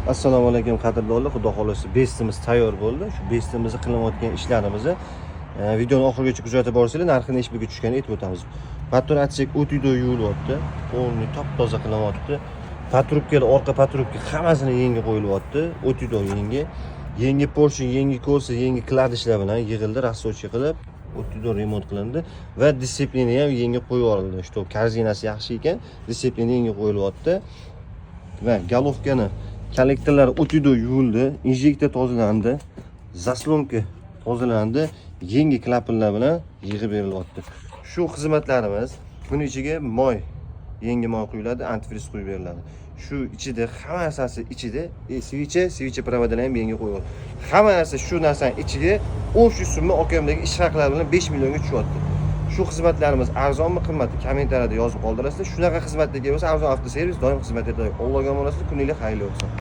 Assalomu alaykum, qadrdonlar. Xudo xohlasa, bestimiz tayyor bo'ldi. Shu bestimizni qilinayotgan ishlarimizni videoni oxirigacha kuzatib borsanglar, narxi nechi pulga tushganini aytib o'tamiz. Motor отсек o'tida yuvilyapti, полный top toza qilinyapti. Патрубка lar, orqa патрубка hammasini yangi qo'yilyapti, o'tida yangi. Yangi поршень, yangi колёса, yangi вкладыш lar bilan yig'ildi, рассрочка qilib o'tida remont qilindi va дисциплина ham yangi qo'yib yuborildi. Что корзина si yaxshi ekan, дисциплина yangi qo'yilyapti va головка ni kollektorlari o'tida yuvildi, injektor tozalandi, заслонка tozalandi, yangi klapanlar bilan yig'ib berilyapti. Shu xizmatlarimiz, buni ichiga moy, yangi moy quyiladi, antifriz quyib beriladi. Shu ichida hamma narsasi ichida, свеча, свеча провода lar ham yangi qo'yiladi. Hamma narsa shu narsani ichiga общий summa okamdagi ish haqlari bilan 5 millionga tushyapti. Shu xizmatlarimiz arzonmi, qimmatmi, kommentariyada yozib qoldirasizlar. Shunaqa xizmatlarga bo'lsa, Arzon avtoservis doim xizmat etadi. Allohga omonat, kuninglar xayrli bo'lsin.